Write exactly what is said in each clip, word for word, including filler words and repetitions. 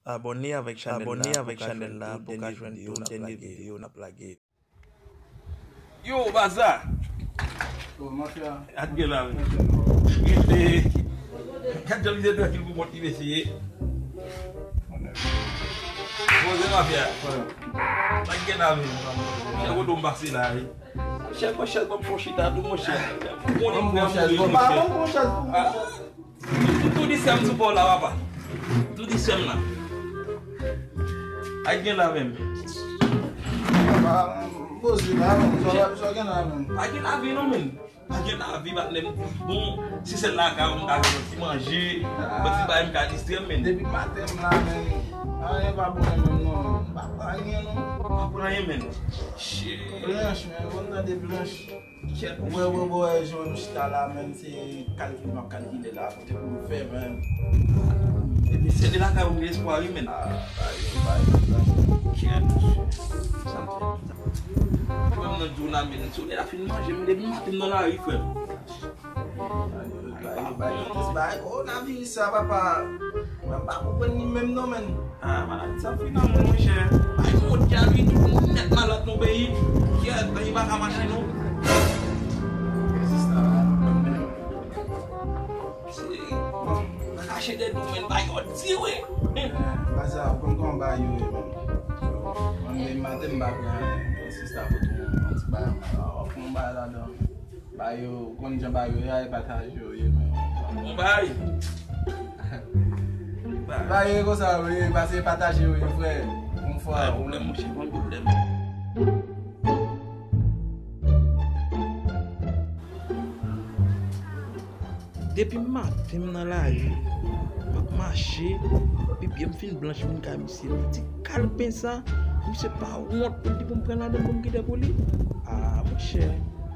Abòne avèk chanèl la pou w ka jwenn tout dènye videyo n ap lage. Yo, Baza! Gad gen la, men. Gade jan li te trankil pou kont li, mesye. Poze mafya. Gad gen la, men. Chè, kote m pase la, wi. Chè, mwen, chè, ban m fon chita tou, monchè. Ban m fon chèz, pa ban m fon chèz pou mwen. Tou, tou, tou disèm sou pòl la, papa. Tou disèm la. Ay gen la menm. Papa, poze la, menm. Sa w gen la, menm? Pa gen lavi non, menm. Pa gen lavi, patnè m. Bon, si se lakay ou m ka jwenn yon ti manje, yon ti bagay m ka distrè m, menm. Depi maten m la, menm. Anyen pa bon menm non, menm. M pa pran anyen non. Pa pran anyen, menm. Shit. Blanch, menm. Ou konn tande blanch. Kèt, wè, wè, wè, jan m chita la, menm, se kalkil m ap kalkile la, kote pou m fè, menm. Epi se de lakay ou m gen espwa, wi, menm. Ah, bay, bay, bay. Kèt, sa m fè. Frè m nan di w la, menm, si w te la fin manje, menm, depi maten m nan lari, frè m. Bay, bay, bay, bay, kowonaviris sa, papa. Mwen pa konprann li menm non, menm. Ah, maladi sa fini nan mwen, monchè. Bay mond ya, wi, tout moun nèt malad nan peyi. Kèt, peyi pa ka mache non. Rezista la, se pa kache de nou, men bay yo di wi. Baza, ou konn kòman bay yo ye, men. Mwen, menm maten, m pa gen anyen. Rezista, fout yon ti bay, w ap fè yon bay ladan. Ba yo, ou konn jan ba yo ye a, e pataje yo ye, men. Bon bay. Ba yo ye konsa, wi, pase pataje yo ye, frè. Yon fwa, pa pwoblèm, monchè, pa pwoblèm. Depi maten m nan lari, m ap mache, epi pye m fin blanch vin kay misye. Ti kalpen sa, misye pa wont pou l di pou m pran ladan l pou m kite pou li. Ah, monchè.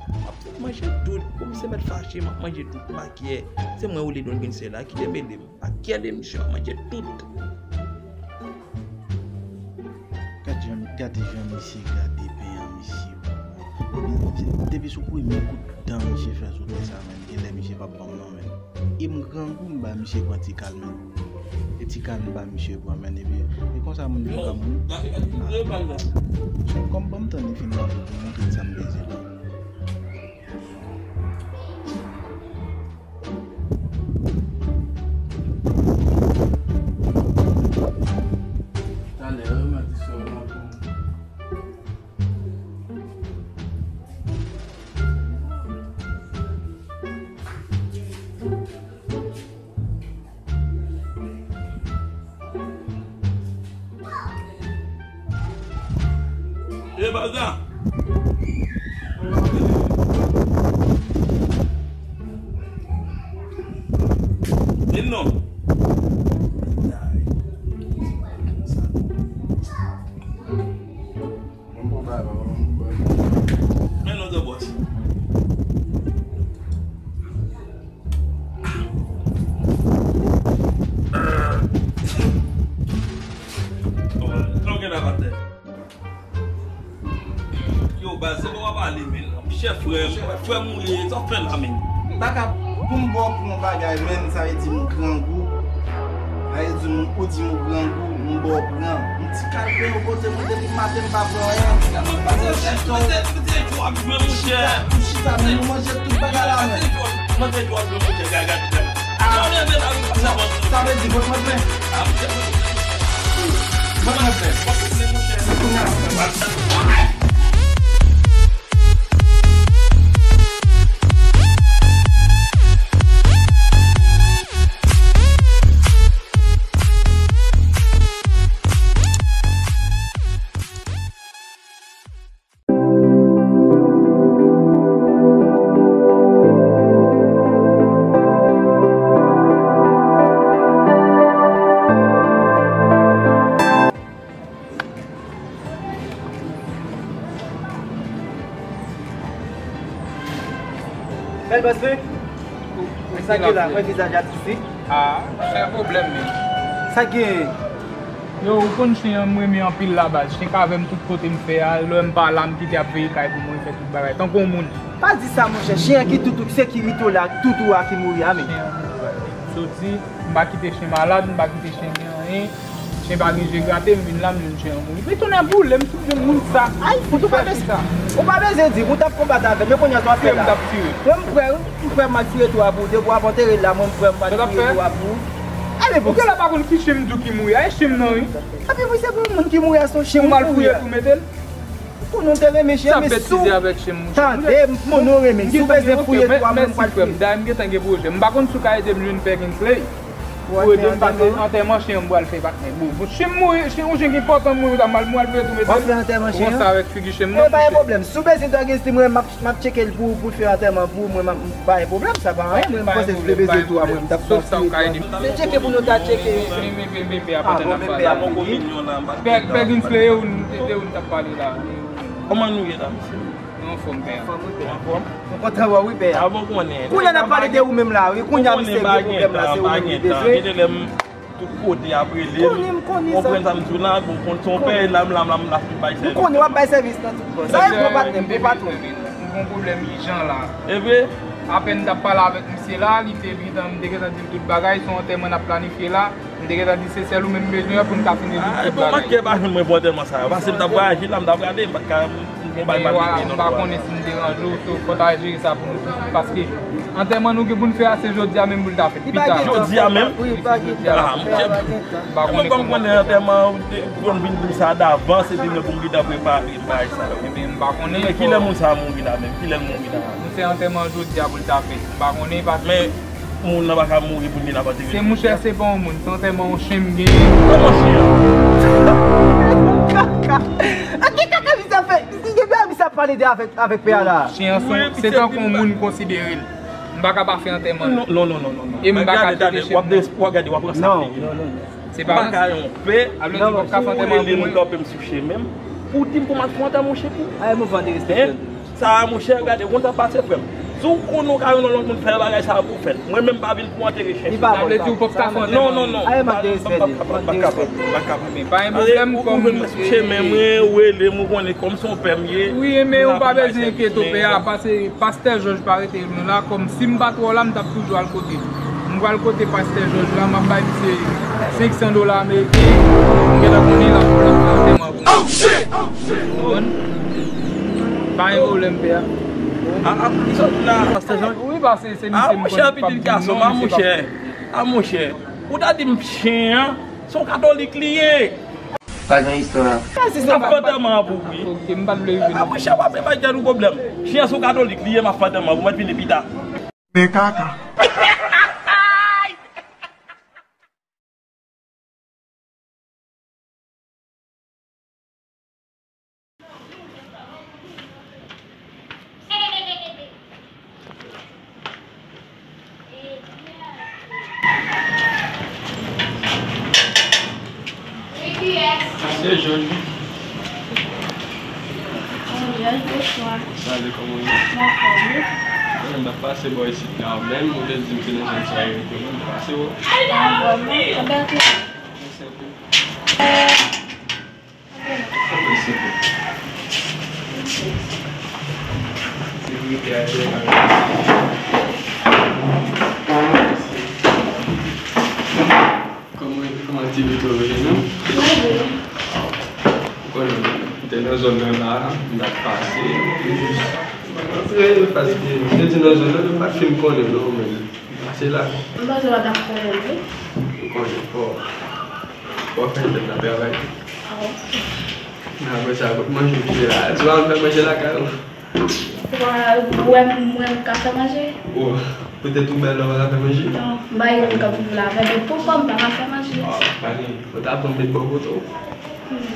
M ap manje tout. Bon, misye mèt fache, m ap manje tout. M pa kyè. Se mwen ou li don grenn sè la, kite mele m. M pa kyè de misye, m ap manje tout. Gad jan, gade jan misye gade pen an, misye. Depi, depi sou premye kout dan misye fè sou tè sa, menm, genlè misye p ap ban m non, menm. E m grangou, m ba misye pran ti kal, menm. E ti kal m ba misye pran, menm, epi, e konsa moun vin kòm moun. Kòm ban m tann li fin manje pou montre l sa m bezwen. Talè, yo mèt di sa, yo mèt di sa. E Baza. E non. Mwen bon bagay, papa, mwen bon bagay. Men non, the boss. Yo, baz, se bon w ap ale, men. Chè frè, frè m ou ye, sa w fè la, men. M pa ka, pou m ba w pou yon bagay, men, sa vle di m grangou. Sa vle di m, ou di m grangou, m ba w pran. M ti kalpe yon kote, mwen depi maten m pa pran anyen. Mwen se chita, mwen se chita, mwen manje tout bagay la, men. Mwen se chita, mwen manje tout bagay la, men. Mwen se chita, mwen manje tout bagay la, men. Ah, sa vle di, mwen mwen plen. Mwen mwen plen. Kounye a. Bèl bòs mwen. Sa gen la, mwen vizaj atis wi. Ah, se pwoblèm men. Sa gen? Yo, ou konn chen an m renmen anpil la baz. Chen k avè m tout kote m fè a, lè m pa la m kite ap veye kay pou mwen fè tout bagay. Tankou yon moun. Pa di sa monchè, chen an ki tout ou, se ki mito la, tout ou a ki mouri a men. Chen an mouri. Soti, m pa kite chen malad, m pa kite chen gen anyen. Men pa gen je grate, m vin la, m jwenn chen an mouri. Retounen boule, m sot jwenn moun sa. Ay, fout ou pa bezwen. Ou pa bezwen di, ou t ap konbat avè m, men kounye a sa w ap fè la. M t ap tire. Mwen, m prè, wi. M prè, m ap tire tou a pou ou. Depi w ap antere l la, mwen, m prè, m ap tire tou a pou ou. Alè, bon. Ou genlè pa konn ki chen m di w ki mouri a, e chen m nan, wi. Epi, wi, se pou moun ki mouri a, se yon chen m mouri a. Ou mal fouye pou mete l? Pou nou te renmen chen, men si w tande, pou nou renmen, si w bezwen fouye tou a, mwen, m pral fouye. Dayè, m gentan gen pwojè. M pa konn si w ka ede m jwenn Pè Kingsley. Pou ede m, paske antèman chen an m pral fè patnè. Bon, bon, chen m mouri, chen, yon chen ki enpòtan mouri, m ta mal, m pral fouye tou mete l. W ap fè antèman chen an? Ou konn sa avèk figi chen m, e, pa gen pwoblèm. Si w bezwen Doggy Style, mwen, m ap, m ap tcheke l pou, pou l fè antèman pou ou, mwen, m ap, pa gen pwoblèm, sa pa anyen, mwen, m panse si w te bezwen tou a, mwen, m t ap fè. Se tcheke pou nou ta tcheke. Pè Kingsley, e ou n te, e ou n t ap pale la. Kòman nou ye la, mesye? Nou anfòm, pè a. Anfòm, wi, pè a. Anfòm? Nou kontan wè w, wi, pè a. A bon, konnen. Kounye a n ap pale de ou menm la, wi. Kounye a misye gen pwoblèm la, se ou li bezwen. Konnen m pa gen tan, gen de lè m tout kote ap rele m. Konnen, m konnen sa. Konprann sa m di w la, bon, konn se yon pè, la, m la, m la, m la, m bay sèvis. M konnen w ap bay sèvis nan tout bò. Sa e bon patnè m, bon patwon. M gen yon pwoblèm ijan la. E vre? Apèn m t ap pale avèk misye la, li te gentan, m te gentan di l tout bagay, se yon antèman n ap planifye la. M te gentan di se sèl ou menm m bezwen an pou n ka fin rezoud tout bagay. Bon, manke pa jwenn mwen pou antèman sa a. Paske m t ap vwayaje la, m t ap gade, m pa t ka, m gon bay m ap regle non. M pa konnen si m deranje w, so fò w ta jere sa pou nou tout. Paske antèman nou gen pou n fè a, se jodi a menm pou l ta fèt. Pita. Jodi a menm? Wi, pa gen tan. Ah, monchè. M pa konnen kòman. Mwen konn antèman, ou te konn vin di m sa davans, epi mwen pou m gentan prepare bagay sa yo. Ebyen, m pa konnen. Men kilè moun sa a mouri la menm? Kilè l mouri la? Nou fè antèman jodi a pou l ta fèt. M pa konnen paske. Men moun nan pa ka mouri pou l vin ap antere l. Se monchè, se pa yon moun, se antèman yon chen m genyen. Kòman chen an? Kaka. Ak ki kaka misye ap fè? Misye gen bagay misye ap pale de avèk, avèk pè a la. Chen an se, se tankou yon moun m konsidere l. M pa ka pa fè antèman l. Non, non, non, non, non. E m pa ka trete chen m nan. W ap gade, w ap ranse ap figi. Non, non, non. Se pa ranse. M pa ka yon pè. Alò, di w ap ka fè antèman pou mwen. Ou rele moun kanpe m sou chemen m. Pou w di m pou m al fè antèman yon chen pou ou. Ay, move respè. Sa a, monchè, gade, ou konn sa k pase, frè m. Si w konnen w ka jwenn yon lòt moun fè bagay sa a pou w fè l. Mwen menm, m pa vin pou antere chen. Sa vle di ou p ap ka fè antèman? Non, non, non. Ay, manke respè, manke respè. M pa kapab, m pa kapab. Men pa gen pwoblèm, kòm ou jwenn mwen sou chemen mwen, ou rele m, ou konnen kòm se yon pè m ye. Wi, men ou pa bezwen enkyete w, pè a, pase pastè Jòj pa rete lwen la, kòm si m pa t wè w la, m t ap toujou al kote l. M pral kote pastè Jòj la, m ap bay misye senk san dola ameriken, m gentan konnen l ap, l ap fè antèman pou mwen. Ou konprann? Pa gen pwoblèm, pè a. A, a, ki sòt la, pastè Jòj? Wi, pase se misye m konn. A, monchè, pitit gason, a, monchè. A, monchè. Ou ta di m chen an, se yon katolik li ye. Pa gen istwa. Ap fè antèman an pou ou, wi. Ok, m pa t vle vin. A, monchè, w ap bay tèt ou pwoblèm. Chen an se yon katolik li ye, m ap fè antèman an pou ou, mèt vini pita. Men kaka. Pastè Jòj. Jòj, bonswa. Salut, kòman w ye? M anfòm, wi. Mwen, m t ap pase bò isit la, menm, ou te di m se nan zòn sa yo rete, mwen, m te pase bò. Ah, vrèman? Anben, ok. Mèsi anpil. Mèsi anpil. Sekirite a, kòman, kòman aktivite w ye, non? Ou konnen, m te nan zòn nan la, m t ap pase, m jis rantre, paske m te di nan zòn nan, m pa t fin konnen, non, men m pase la. M panse w pa t ap konnen, non. Ou konnen, fò, fò fè tèt la travay. Ah, ok. Men apre sa, kot manje m kite la? Si w pa konn fè manje lakay ou. Ou wè m, mwen, m ka fè manje? Bon, petèt ou bèl lè w pa ka fè manje? Non, m pa gen moun k ap viv la avè m, men pou kò m pa ka fè manje. Ah, pa gen. Ou ta pran m met bò kote w? Hmm.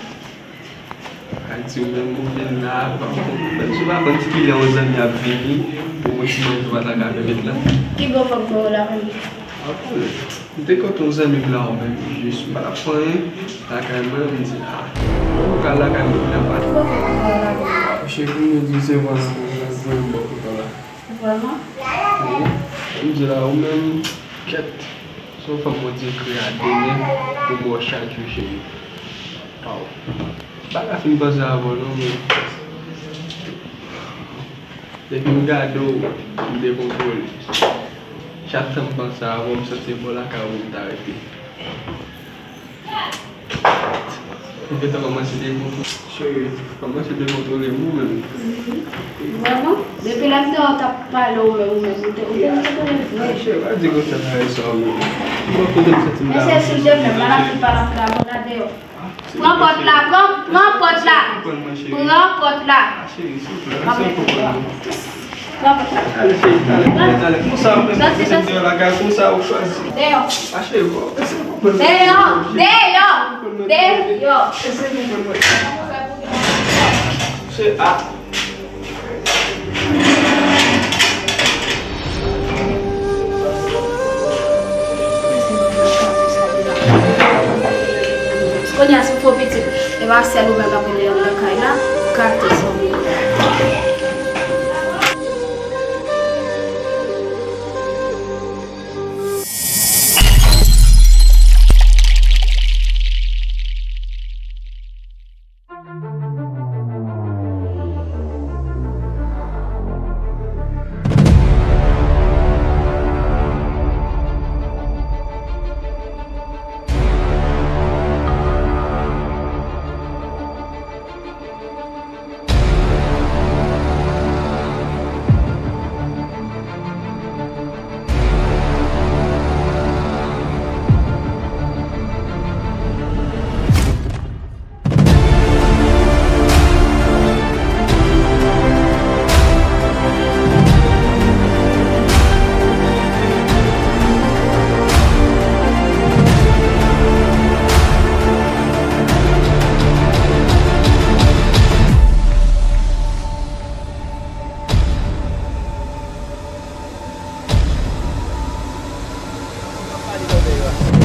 Ayiti, ou menm, ou vin la, ou pa konn, menm si w pa konn ti kilè yon zanmi ap vini, pou yon ti manje ou pa ta ka fè met la. Ki bò fòk mwen la menm? Ah, bon. M te kontan yon zanmi m la, ou menm, jis m pa t ap fè anyen lakay mwen, m di, a, ou pral lakay mwen, m pa t. Cheri, m di se van nan mwen, mwen bò kote w la. Vrèman? Wi. M di la, ou menm, kèt, se yon fanm Bondye kreye a de men, pou m wè w chak jou, cheri. Waw. M pa ka fin panse avè w, non, men. Depi m gade w, m dekontwole. Chak tan m panse avè w, m santi se bò lakay ou m ta rete. Ou gentan kòmanse dekontwole. Cheri, kòmanse dekontwole m ou menm. Vrèman? Depi lè m te wè w t ap pale ou menm, ou menm, ou te, ou te, ou te konnen vre. Ah, cheri, pa di konsa nan reso ou menm. Bon, kote m santi m ta. Mesye, silvouplè, m pa nan fè pale anpil avè w la deyò. Pran pòt la, pran, pran pòt la. Pran pòt la. Ah, cheri, silvouplè, ese konprann mwen. Pran pòt la. Ale, cheri, ale, ale, ale. Konsa, ou menm, ou soti deyò lakay, konsa, ou chwazi. Deyò. Ah, cheri, bon, ese konprann mwen. Deyò, deyò, deyò. Ese konprann mwen. Cheri, ah. Kounye a, si w fè w pitit, e pa sèl ou menm k ap rele anndan kay la, ou ka te sòvye.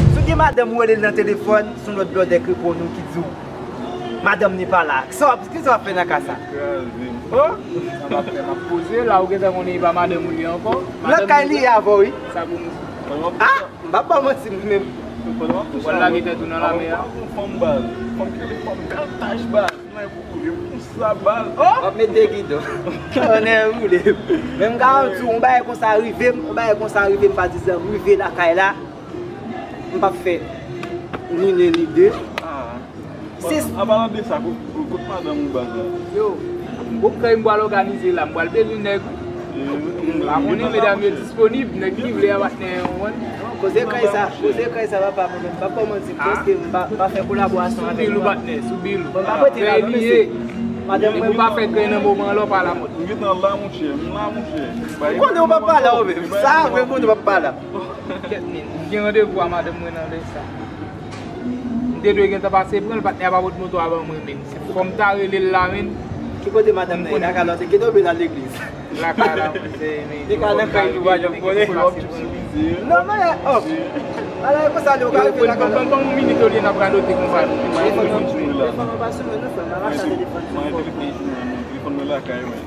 Si w gen madanm ou rele l nan telefòn, se yon lòt blòdè k reponn ou ki di w, "Madame n'est pas là." Kisa w ap, kisa w ap fè nan ka sa? Kraze m. Oh? Sa m ap fè, m ap poze la, ou gentan konnen e pa madanm ou li ankò. Nan kay li ye avè w, wi. Sa pou nou. Ah, m p ap ba w manti, mwen menm. Ou pral lage tèt ou nan lamè a. Fanm baz. Fanm ki rele fanm kaltach baz. Mwen pou kouri konsa baz. Oh! W ap met de gidon. Tonnè boule. Men m ka di w, yon bagay konsa rive m, yon bagay konsa rive m, padizan m rive lakay la. M p ap fè ni nen ni de. Ah. Sis. An palan de sa, kot, kot madanm ou baz la? Yo, gwoup kay m pral òganize la, m pral bezwen nèg, wi. M pa konnen medam yo disponib, nèg ki vle a patnè yo, w konprann? Koze kay sa, koze kay sa, papa, mwen menm, m p ap kòmanse, paske m pa, m pa fè kolaborasyon avèk nou. Sou bil ou, patnè, sou bil ou. Bon, m pa prete la, non, mesye. Madanm mwen, ou pa fè kay nan moman an, lè w pa la mòd. M gentan la, monchè, m la, monchè. Ou konnen ou p ap pa la, ou menm. Sa, mwen konnen ou p ap pa la. Kèt, men, m gen randevou a madanm mwen nan lè sa. M te dwe gentan pase pran l, patnè a pa pot moto a ban mwen, men. Se fò m ta rele l la, men. Ki kote madanm nan ye? Lakay la, se ki dobe nan legliz? Lakay la, men, se, men. Li ka nan kay tou, pa janm konnen. Non, men, oh. Ala, e konsa, li, ou ka rive lakay la. Ban m yon minit, olye n ap radote konsa. Telefòn nan pa sou mwen, non, frè, m pa mache ak telefòn sou mwen. Telefòn nan lakay mwen.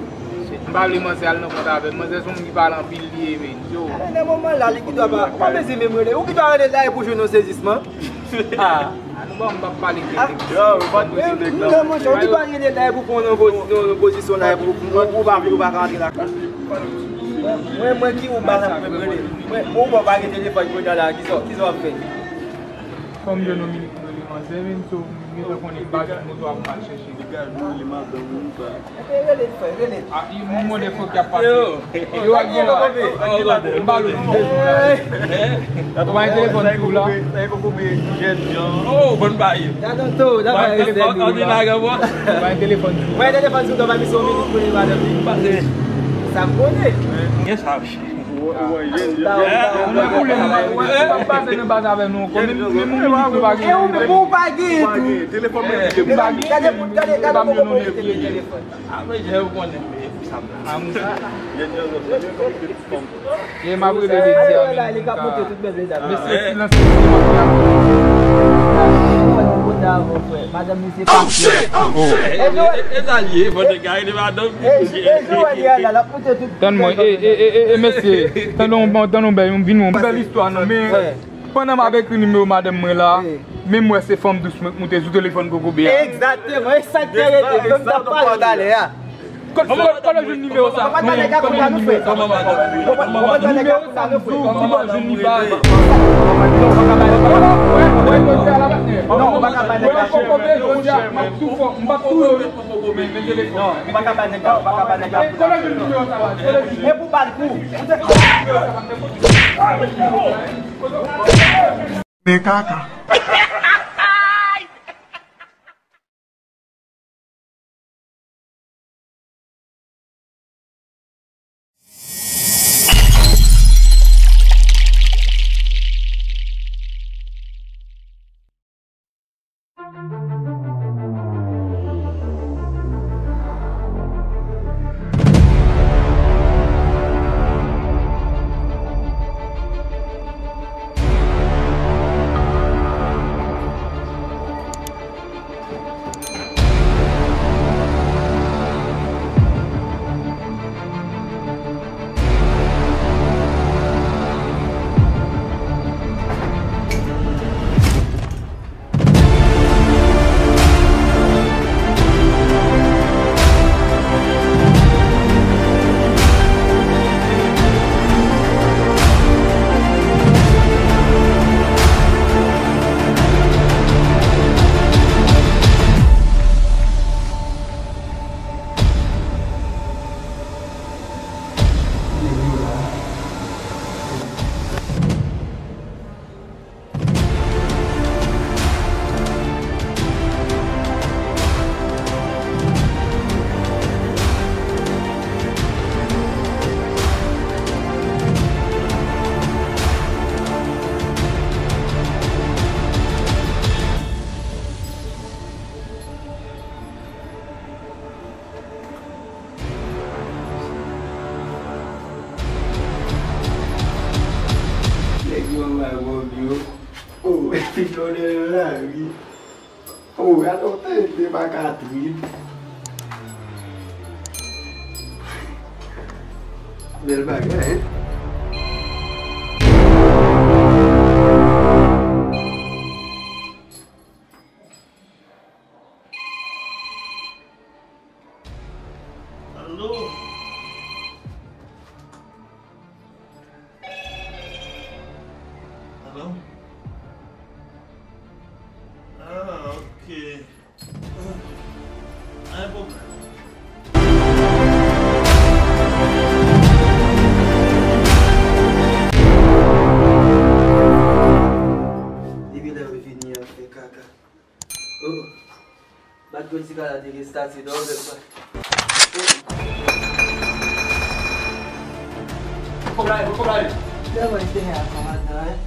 M pa vle manzè al nan kont avè m. Manzè se yon moun ki pale anpil li ye, men. Yo. Nan moman la, li ki dwa pa, pa bezwen menm rele. Ou ki dwa rele la e pou jwenn yon sezisman. Ah. Ah, nou bon, m p ap pale de nèg. Yo, ou pa t bezwen nèg la. Non, monchè, ou ki dwa rele la e pou pran yon pozi-, yon, yon pozisyon la e pou, pou, pou pa, pou pa ka antre lakay. Mwen, mwen ki ou ba sa mwen rele. Mwen, bon, ou pa gen telefòn kounye a la, kisa, kisa w ap fè? Fò m jwenn yon minit pou rele manzè, men, so, m gentan konnen m pa jwenn moto a pou m al chèche. Degaj, mwen rele madanm mwen sa. Epi rele l, frè, rele l. Ah, yon mòde fòk y ap pase. Yo. Yo, ak gen la. M ba l ou. Ou pa gen telefòn sou ou la? Sa e koko be jèn jan. Oh, bon bagay. Gade to, gade to. Ou pa gen telefòn sou ou la? Ou pa gen telefòn sou ou? Mwen telefòn sou ou, pa misye yon minit pou li, madanm li. Sa m konnen. Gen sa. Ou wè, jèn, jèn. Ou mwen boule, mwen, mwen, mwen pa pase nan baz avè nou ankò. Menm, menm yon minit, nou pa gen. E ou menm, ou pa gen tou. Telefòn mwen. Gade, gade, gade, gade, koko pou rete telefòn. Ah, men, jè, ou konnen, men, pou sa m la. Ah, mwen sa. Jèn, jèn, jèn, jèn. E m ap rele Ledi a, men, li ka pote tout bèl medam. Mesye, silans, mesye, m ap fè. Madanm li se pa. Oh. E, e, e, e sa l ye, bon, de gay de madanm. E, e, e, Joel, li la, l ap pote tout. Tann mwen, e, e, e, e, e, mesye, tann yon, tann yon bèl, yon vin yon bèl istwa, non, men. Pandan m ap ekri nimewo madanm mwen la, men m wè se fanm dous mwen k moute sou telefòn kokobe a. Egzakteman, e sa k te rete. Menm t ap pale talè a. Kote, kote, kote w jwenn nimewo sa? Nimewo sa m di w, kote w jwenn li, baz? Non, ou pa ka bay nèg la. Mwen poko peye jodi a, m ap tou fò, m p ap touye w. Non, ou pa ka bay nèg la, ou pa ka bay nèg la. Kote vin nimewo sa la? Kote vin? E pou bal kou. Men kaka. Nèg yo anba gwòg yo. Oh, epi jòdè yo la, wi. Oh, gade yon tenten pa ka trip. Bèl bagay, hein? Alo? Alo? Ah, ok. Ah, pa gen pwoblèm. Depi lè m vini an fè kaka. Oh. Bat pwenti kala te gen estati dò, bèl pa. Fòk la, fòk la. Lè mwen te a kòmandan, hein.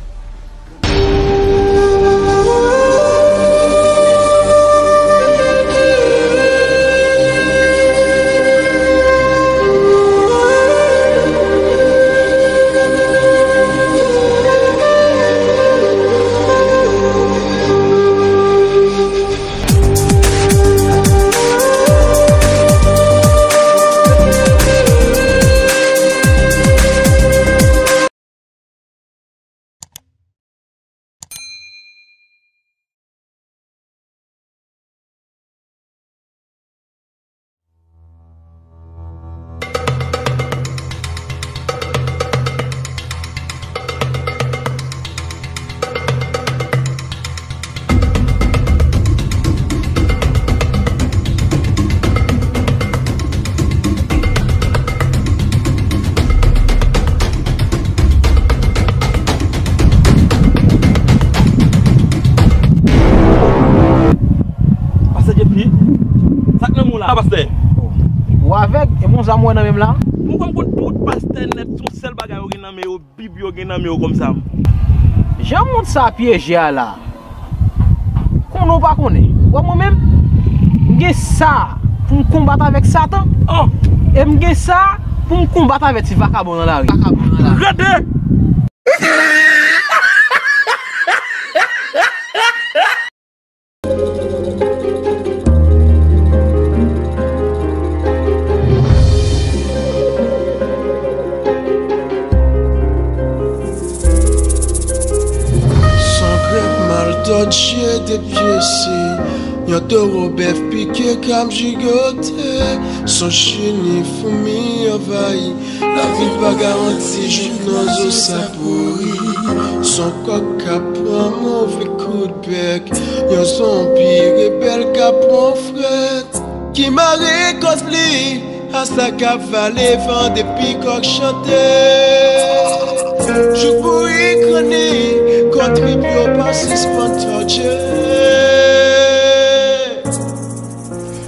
Pastè Jeffrey, sa k nan men w la, pastè? Ou avèg? E bon zam ou wè nan men m la? Mwen kwè m konn tout pastè nèt, se yon sèl bagay yo gen nan men yo, Bib yo gen nan men yo kòmsa. Jan mond sa pyeje a la, konnen w pa konnen. Wè mwen menm, m gen sa pou m konbat avèk Satan. Oh! E m gen sa pou m konbat avèk ti vakabon nan lari. Rete! Son grèp mal tòtye depyese. Yon towo bèf pike k ap jigote, son chini foumi anvayi. Lavi pa garanti, jouk nan zo sa pouri. Son kòk k ap pran move kout bèk, yon zonbi rebèl k ap pran frèt. Ki mare kòz li a sa k ap vale van depi kòk chante. Jouk bouri krann li, kò trip yo pa sispann tòtye.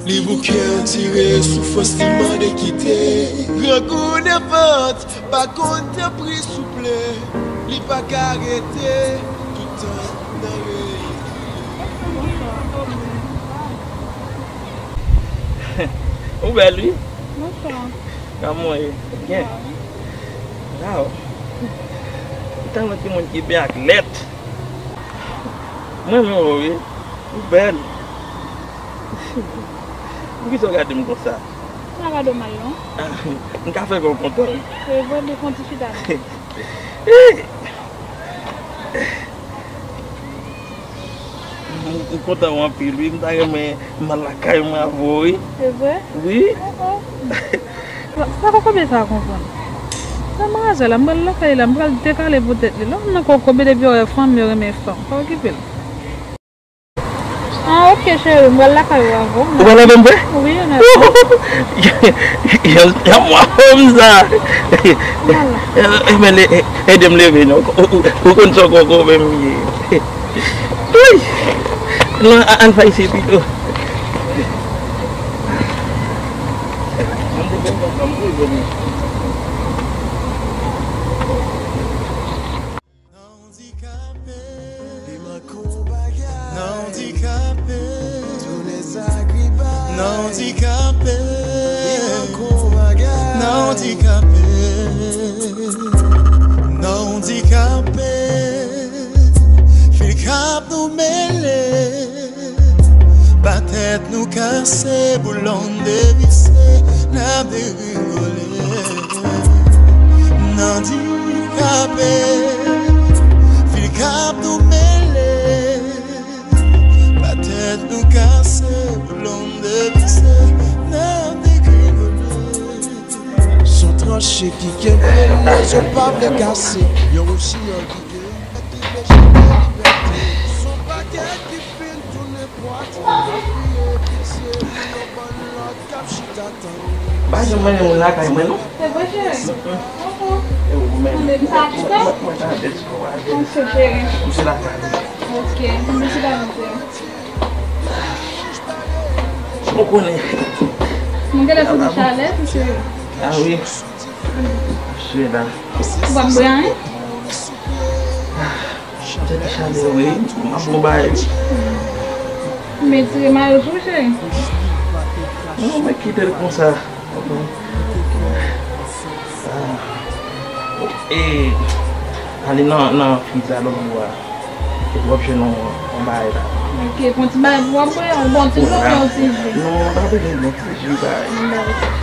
Li bouke an tire, soufrans li mande kite. Grangou nan vant, pa konn tanpri souple. Li pa ka rete toutan nan rete. Ou bèl, wi. Bonswa. Kòman w ye? Byen. Waw. Ou tèlman timoun ki byen ak lèt. Mwen menm, wi. Ou bèl. Poukisa w gade m konsa? M pa gade w mal, non. M ka fè kè w kontan. Se vre, men fè yon ti chita, non. M, m kontan w anpil, wi. M ta renmen m al lakay mwen avè w, wi. Se vre? Wi. Oh, oh. Sa, sa kokobe sa konprann. Sa manzè la, m pral lakay la, m pral dekale pou tèt li. Lè w nan kokobe depi w wè fanm yo renmen fanm. Pa okipe l. Ah, ok, cheri, m pral lakay ou avè w. Ou pral avè m vre? Wi, ann ale. Yon, yon mwa konsa. Ann ale. Eh, eh, men, eh, ede m leve, non. Ou, ou, ou konn sa w kokobe m ye. Wi. Non, a, ann fè isit pito. Nan andikape, li manke yon bagay. Nan andikape, tounen sakrifis. Nan andikape, li manke yon bagay. Nan andikape, nan andikape, fil k ap nou mele. Pa tèt nou kase, boulon devise, n ap degringole. N andikape, fil k ap nou mele. Pa tèt nou kase, boulon devise, n ap degringole. Son tranche ki kenbe l, lèzòt pa vle kase. Yon wouchiyòl ki gen yon tèt ki fle chante libète. Son pakèt ki fin tounen pwat, kriye, fikse pou yon bann lòt k ap chita tann. Pa janm renmen moun lakay mwen, non. Se vre, cheri? Mm, mm. Ou menm. Mwen, mwen, mwen, mwen tande ti kò a. Mwen se cheri. M se lakay. Ok, mwen se lakay. Ou konnen. Mwen genlè soti chalè, tou, cheri. Ah wi. Swe la. Ou p ap bwè anyen? Tèt chalè, wi. M ap bon bagay. Men tire mayo sou, cheri. Non, mwen kite l konsa. Ah. E, ale nan, nan friz la, lòt bò a. Epi w ap jwenn yon, yon bagay la. Ok, pran ti bagay pou w ap bwè, yon bon ti dlo, yon ti ji. Non, pa bezwen bon ti ji, bagay. Bon, ok.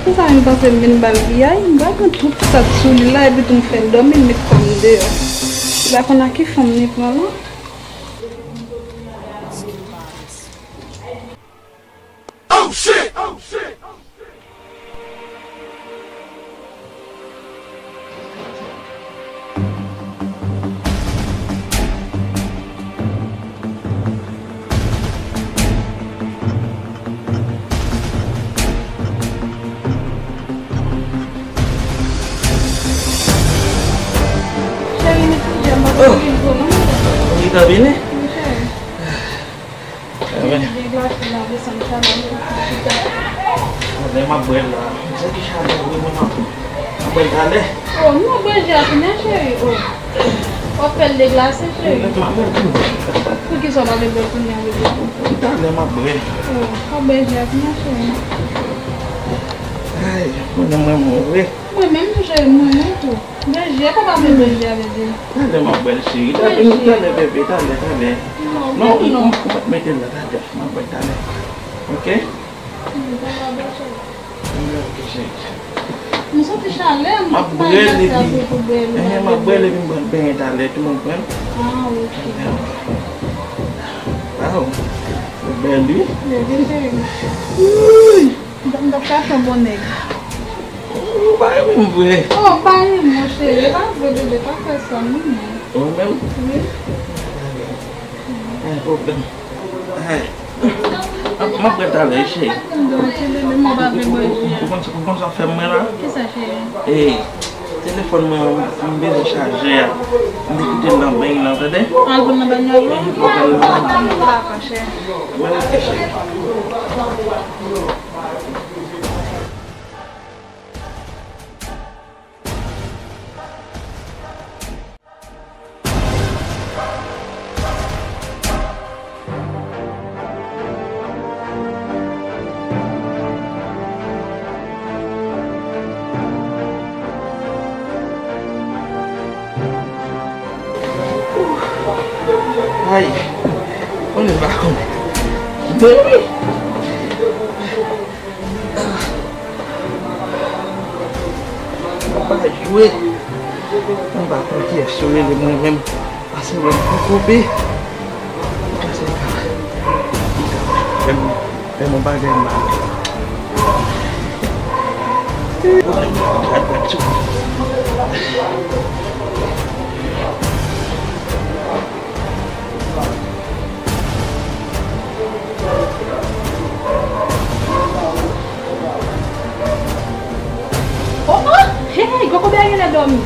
Konsa, m panse m vin ba l piyay, m pral pran tout sa k sou li la, epi tou m fè l dòmi, m met kò m deyò. M pa konn a ki fanm li pran la. Oh shit! Oh shit! Cheri, mete djèm nan pou vin pou nou. Li ka vini? Wi, cheri. Amen. Gen glase la, desann chalè, nou chita. Talè m ap bwè l la. Misye ki chalè, wi, mwen, m ap, m ap bwè l talè. Oh, nou bwè ji a kounye a, cheri. Oh. W ap fè l deglase, cheri. Mwen, m ap bwè l kounye a. Poukisa w pa vle bwè l kounye a, bebe? Talè m ap bwè l. Oh, w ap bwè ji a kounye a, cheri. Ay, mwen, mwen, mwen, wi. Mwen menm tou, cheri, mwen menm tou. Beje, papa vle beje a, beje. Talè m ap bwè l, cheri. Talè, talè, bebe, talè, talè. Non, non, non. Ou mèt mete l la, talè. M ap bwè l talè. Ok? Ok, cheri. M santi chalè, m ap bwè l epi, m ap bwè l epi m pral benyen talè, tou m ap pran. Ah, ok. Waw, ou bèl, wi. Bebe, cheri. Ui. M t ap ka fè bon nèg. Ou pa renmen m vre. Oh, pa renmen m, cheri. E pa vre, bebe, pa fè sa, non, non. Ou menm? Wi. Gen pwoblèm. Ay. M ap, m ap rete avè w, cheri. Ou konn, ou konn sa w fè m mwen la? Kisa, cheri? E, telefòn mwen, m bezwen chajè a. M te kite l nan beny lan, tande? Al pran nan beny lan, non? Dakò, cheri. Mwen rete, cheri. Ay, konnen pa konnen. Baby! Mwen pa jwe. Mwen pa konn kiyès yo rele mwen menm. Pase wè m pou kope. Li ka se li ka. Li ka fè m, fè m yon bagay mal. Gad, gad sou. Oh, oh! Hey, Gogo Bè genlè dòmi.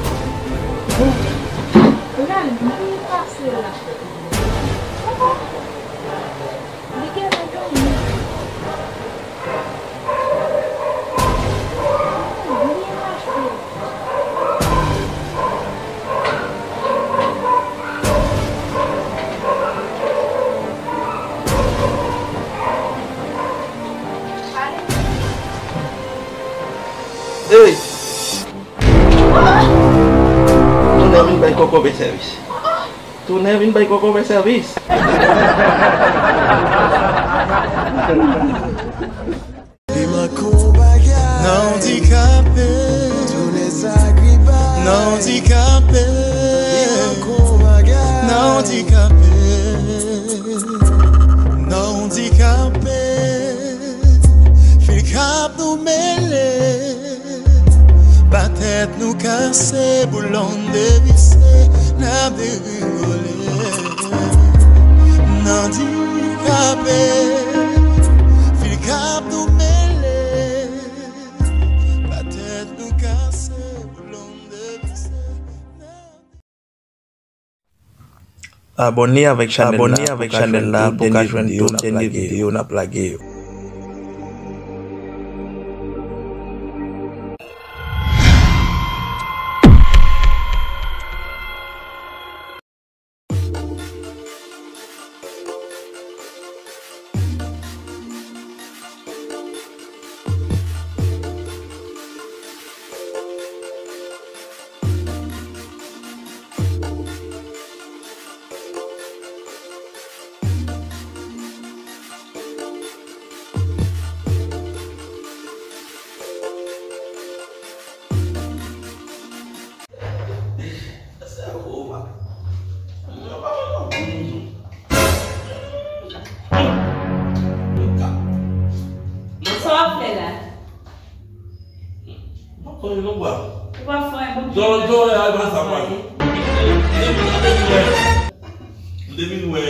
Gade, li pase la. Oh, oh! Li genlè dòmi. Ey! Tounen vin bay Gogo Bè sèvis. Tounen vin bay Gogo Bè sèvis. Li manke yon bagay. Nan andikape. Tounen sakrifis. Nan andikape. Li manke yon bagay. Nan andikape. Nan andikape. Fil k ap nou mele. Pa tèt nou kase, boulon devise, n ap degringole. N andikape, fil k ap nou mele. Pa tèt nou kase, boulon devise, n ap Abòne avèk chanèl la pou w ka jwenn tout dènye videyo n ap lage yo. Sa w ap fè la? M ap fè yon bwa. Ou p ap fè yon bwa? Jò, jò, al pa sa, pa. M te vin wè, m te vin wè,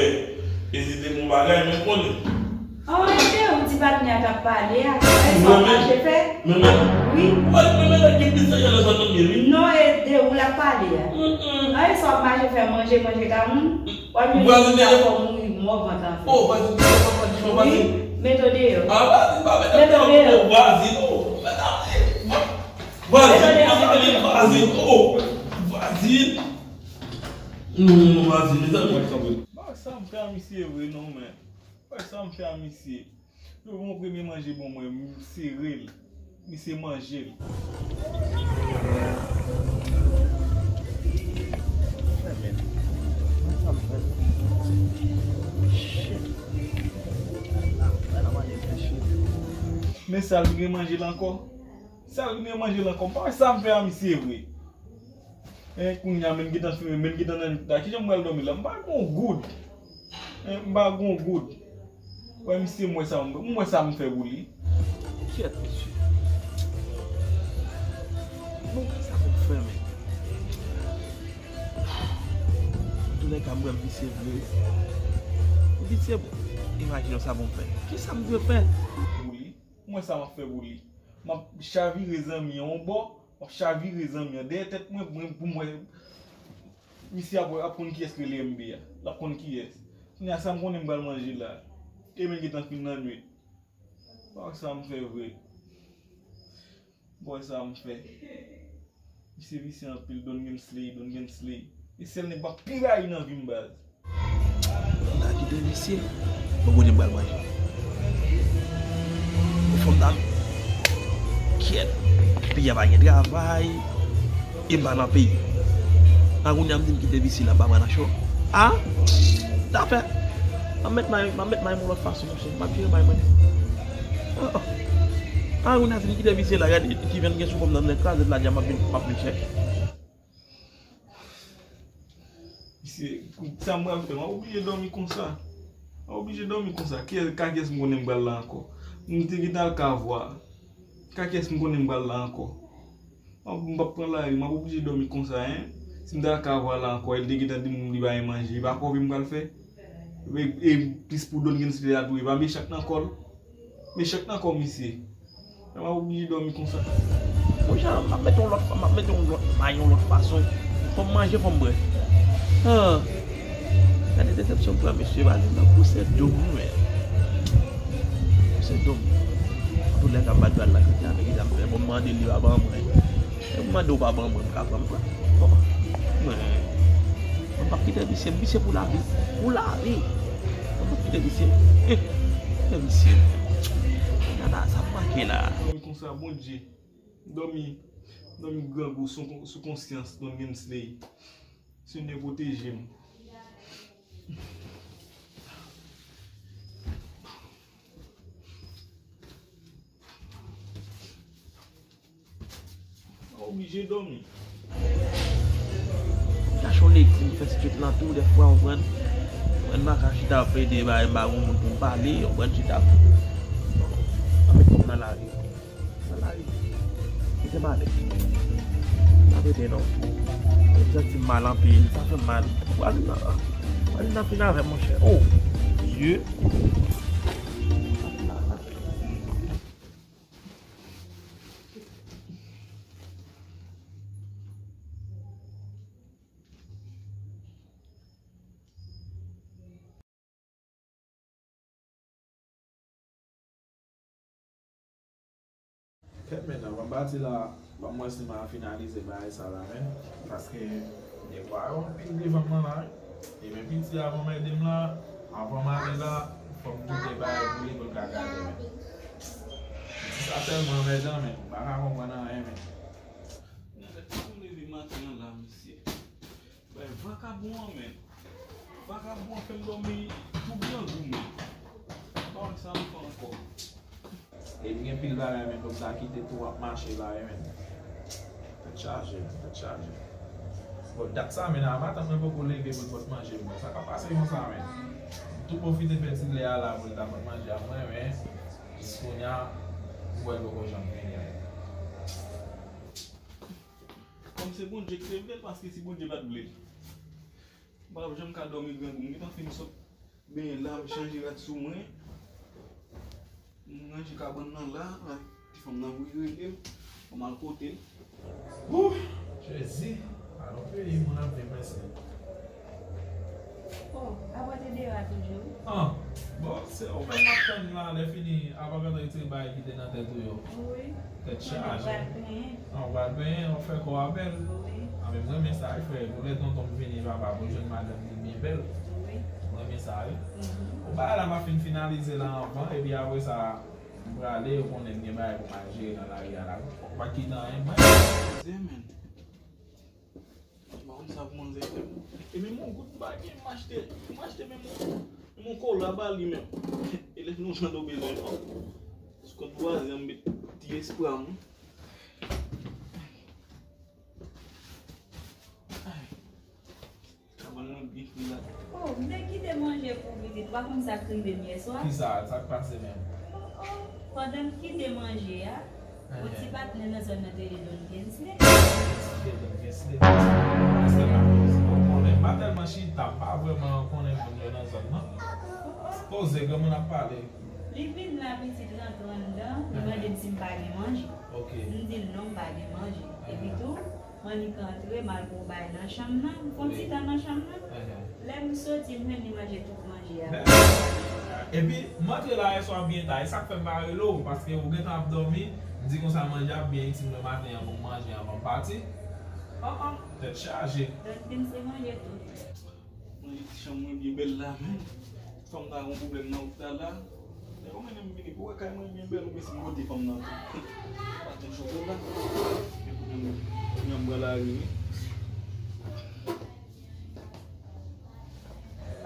e se te yon bagay, men konnen. Oh, se ou ti patnè a t ap pale a. Sa w mache fè? Mwen menm? Wi. Mwen menm, mwen menm, ki plis serye nan zòn nan, wi. Non, e de ou l ap pale a. Mm, mm. Ay, sa w ap mache fè, manje, manje ka moun. W ap jwenn moun sa fè w mouri mò vant anfè. Oh, vwazin, vwazin, vwazin. Wi, mete w deyò. Ah, vwazin, pa mete m deyò. Oh, vwazin, oh. Vwazin, vwazin, oh. Vwazin. Non, non, non, vwazin, mezanmi. Mwen sa m fè a misye vre non, men. Mwen sa m fè a misye. Yo, bon, premye manje bon mwen, m sere l. Misye manje l. Men sa l vin remanje l ankò. Sa l vin remanje l ankò. M pa wè sa m fè a misye vre. En, kounye a, men gentan fimen, men gentan nan nwit la. Kijan m pral dòmi la? M pa gon goud. En, m pa gon goud. Wè, misye, m wè sa, m wè sa m fè pou li. Kyèt, mesye. Bon, sa pou m fè, men. Antoulèka, m wè m visye vre. M visye, bon. Imajine w sa pou m fè. Kisa m dwe fè? Pou li. M wè sa m ap fè pou li. M ap chavire zanmi an yon bò. M ap chavire zanmi an dèyè tèt mwen, mwen, pou mwen. Misye ap, ap konn kiyès ki rele M B a. L ap konn kiyès. Kounye a, sa m konnen m pral manje la. E men gentan fin nan nwit. Pa wè sa m fè vre. Pa wè sa m fè. Misye visye anpil, Don Gensley, Don Gensley. E sèl nèg m ap pi rayi nan vi m, baz. Nèg ki te visye. Bon, kote m pral manje? Bon, fanm nan. Kyèt. Peyi a pa gen travay. E m pa nan peyi. A kounye a m di m kite visye la, m pa pran nan cho. A? Zafè. M ap met may, m ap met may yon lòt fason, monchè. M ap jere may mwen. A, a. A kounye a si m kite visye la, gade, ti venn gen sou kò m nan, nan kraze l la, di a m ap vin, m ap vin chèche. Misye, sa m pral fè, m ap oblije dòmi konsa. M ap oblije dòmi konsa. Kiyès, ka kiyès m konnen m pral la ankò? M te gentan al ka vwa. Ka kiyès m konnen m pral la ankò? M ap, m p ap pran lari, m ap oblije dòmi konsa, en. Si m t al ka vwa la ankò, e l te gentan di m li pa gen manje, e pa kòve m pral fè? E, e plis pou Don Gensley a tou, e pa mechak nan kò l? Mechak nan kò misye. M ap oblije dòmi konsa. Bon, jan, m ap mete yon lòt, m ap mete yon lòt may, yon lòt fason. Fò m manje, fò m bwè. Ah. Gade desepsyon m pran, mesye, pa li nan pouse dom, men. Pouse dom. Antoulèka, m pa dwe al nan kretyen avèk li, sa m fè. Bon, m mande li, pa ban mwen. E m mande w pa ban mwen, m ka pran, m pran. Bon. Mwen, mwen p ap kite visye, visye pou lavi. Pou lavi. Mwen p ap kite visye. Eh, kite visye. Gade sa m manke la. Dòmi konsa, Bondye. Dòmi, dòmi grangou sou, sou konsyans Don Gensley. Senyè, pwoteje m. Oblije dòmi. Chache yon legliz, fè ti twit lan tou, dèfwa, w konprann. Mwen nan ka chita plede, ba, m pa gon moun pou m pale, w konprann, chita. Ann met kòb nan lari. Nan lari. Kite m ale. Pa plede non. M santi m mal anpil, sa fè m mal. Pral nan, pral nan fin avè m, monchè. Oh, Dye. Kèt, men, avan m pati la, ban m wè si m a finalize bagay sa la, men. Paske dekwa yo anpil devan m nan la, wi. E men piti, avan m ede m la, avan m ale la, fò m kite bagay pou li, pou l ka gade, men. Piti sa tèlman anmèdan, men. M pa ka konprann anyen, men. Nèg, leve maten an la, mesye. Bay vakabon an, men. Vakabon an fè m dòmi tou grangou, men. M pa konn sa m fè ankò. E m gen pil bagay, men, pou m ta kite tou ap mache la, wi, men. Tèt chaje, men, tèt chaje. Bon, dat sa, men, a matant mwen poko leve pou l pot manje pou mwen. Sa k ap pase konsa, men? M tou pwofite fè ti lè a la pou l ta pot manje a mwen, men jis kounye a, m wè l poko janm vini, men. Kòm se Bondye ki te vle l, paske si Bondye pa t vle l, m pa t ap janm ka dòmi grangou. M gentan fin sot benyen la, m chanje rad sou mwen. M ranje kabann nan la, la, ti fanm nan voye rele m, fò m al kote l. Wouh! Jezi! Alon peyi moun ap viv, mèsi. Oh, Abòde Dera toujou. Ah, bon, se ou menm m ap tann la, lè fini, apa mèt retire bagay ki te nan tèt ou yo. Wi. Tèt chaje. Mwen pral benyen. Ah, ou pral benyen, w ap fè kò a bèl. Wi. Ah, men m renmen sa, wi, frè. Pou lè tonton m vini, papa, pou jwenn madanm li byen bèl. Wi. M renmen sa, wi. Mhm. Bon, bagay la, m ap fin finalize la anvan, epi apre sa, Prale, ou konnen m gen bagay pou m al jere nan lari a la. Ou pa kite anyen, mwen. Poze, men. M pa konn sa pou manzè fè m. E menm yon goud m pa gen, m achte, m achte menm yon, menm yon kola ba li menm. E lè nou jan do bezwen, non. Sou kont vwazen an, m met ti espwa m. Ay. Kabann nan byen fri la. Oh, m te kite manje pou pitit. Ou pa konn sa k rive m yè swa? Kisa? Sa k pase menm? Oh, oh, pandan m kite manje a, yon ti patnè nan zòn nan te rele Don Gensley. Gensley, Don Gensley. Èske m ap konnen? M pa tèlman chita, m pa vrèman konnen moun yo nan zòn nan. Poze, granmoun ap pale. Li vin la, pitit rantre anndan, li mande m si m pa gen manje. Ok. M di l non, m pa gen manje. Epi tou, m annik antre, m al pran yon bagay nan chanm nan, m fè yon ti tan nan chanm nan. Lè m soti, m jwenn li manje tout manje a. Epi, m antre la yè swa byen ta, e sa k fè m pa rele w, paske ou gentan ap dòmi, m di konsa manje ap byen itil nan maten an pou m manje anvan m pati. An an, tèt chaje. Don Prince te manje tout. Manje ti chanm mwen byen bèl la, men. Fanm nan gon pwoblèm nan wout la la. Lè yo mennen m vini pou wè kay mwen byen bèl, oubyen si m pote fanm nan tou. Paten chokola. Epi m pran lari, wi.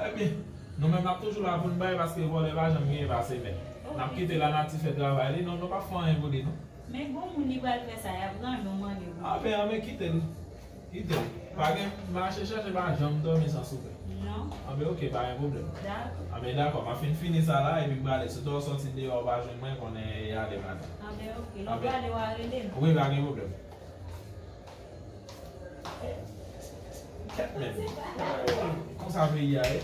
Ebyen, nou menm n ap toujou la pou n bay, paske vòlè pa janm genyen pase mèt. N ap kite lanati fè travay li, non, nou p ap fè anyen pou li, non. Men gon moun li pral fè sa, y ap rann yon mande pou li. Anben, anben, kite l. Kite l. Pa gen mache chèche, pa janm dòmi san soupe. Non. Anben, ok, pa gen pwoblèm. Dakò. Anben, dakò, m ap fin fini sa la, epi m prale. Si w sòti deyò, w pa jwenn mwen, konnen e ale maten. Anben, ok. Lè w prale, w a rele m. Wi, pa gen pwoblèm. Kèt menm. Konsa peyi a ye.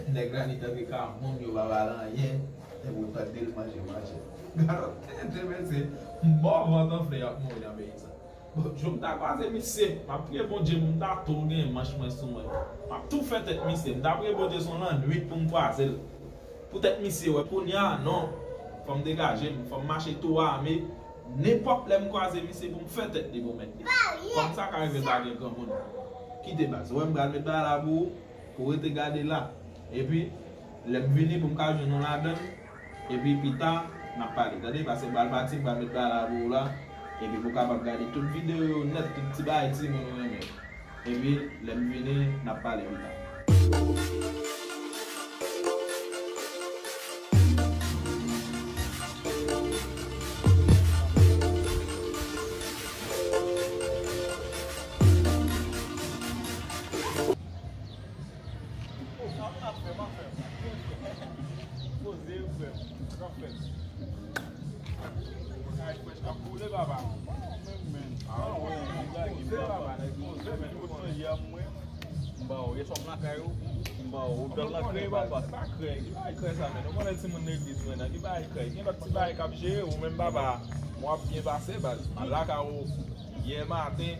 Nèg la ni tanke ka moun yo pa pale anyen. Epi w tande l manje, manje. Gade, tande mesye, mò vant anfle y ap mouri nan peyi sa. Bon, jou m ta kwaze misye, m ap priye Bondye pou m ta tou gen manch mwen sou mwen. M ap tou fè tèt misye. M ta priye Bondye se yon lannwit pou m kwaze l. Poutèt misye wè kounye a, non. Fò m degaje m, fò m mache tou ame. Nenpòt lè m kwaze misye pou m fè tèt li pou mèt li. Kòm sa ka rive m pa gen granmoun. Kite baz. Ou wè m pral met bagay la pou ou, pou w rete gade la. Epi, lè m vini pou m ka jwenn ou ladan l, epi pita, n ap pale. Tande, pase bal pati, m pral met bagay la pou ou la. Epi pou w kapab gade tout videyo yo nèt, tout ti bagay timoun ou renmen. Epi, lè m vini, n ap pale pita. Poze, frè m. Sa k ap fèt? Kay frèch k ap boule, papa. Poze, papa, nèg poze, men. Kot mwen ye a, mwen? M ba w, yè swa m lakay ou, m ba w, ou dal nan krèy, papa. Sa krèy? Ki bagay krèy sa, men? Ou konnen timoun legliz mwen nan, ki bagay krèy? Gen lòt ti bagay k ap jere, ou menm, papa. Mwen ap byen pase, baz. M al lakay ou. Yè maten,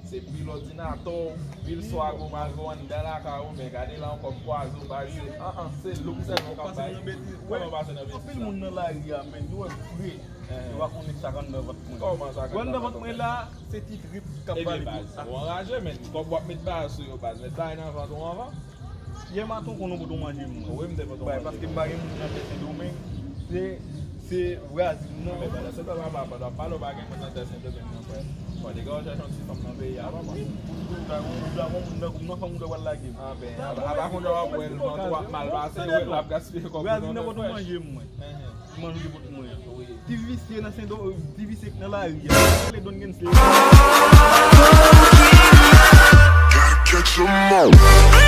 se pil òdinatè w, pil swago mago anndan lakay ou, men gade la ankò m kwaze w, baz, se, an, an, se look sèlman k ap bay. Kòman w pase nan betiz la? Anpil moun nan lari a, men, yo wè m fre. Yo pa konnen sa k anndan vant mwen. Kòman sa k anndan vant mwen la, se ti trip k ap pale. Ebyen, baz, ou anraje, men, kòb w ap met baz sou yo, baz, met bagay nan vant ou anvan. Yè maten w konnen w pote w manje mwen. Wi, m te pote w manje. Bay, paske m pa gen moun nan tè Sendomeng. Se, se vwazin nan. Men pandan se tan papa, pandan w ap pale, w pa gen moun nan tè Sendomeng non, frè. Fò w te gen w chèche yon ti fanm nan peyi a, papa. Wi, pou, pou, pou, ou ta gon moun nan, nan fanm ou ta pral lage m. Anben, apa, apa kounye a w ap wè l, w ap mal pase, wi, l ap gaspiye kòb ou non, frè. Vwazin nan pote w manje mwen. Manje pot mwen. Wi. Ti visye nan Sendo, ti visye nan lari a. Rele Don Gensley. Gotta catch 'em all.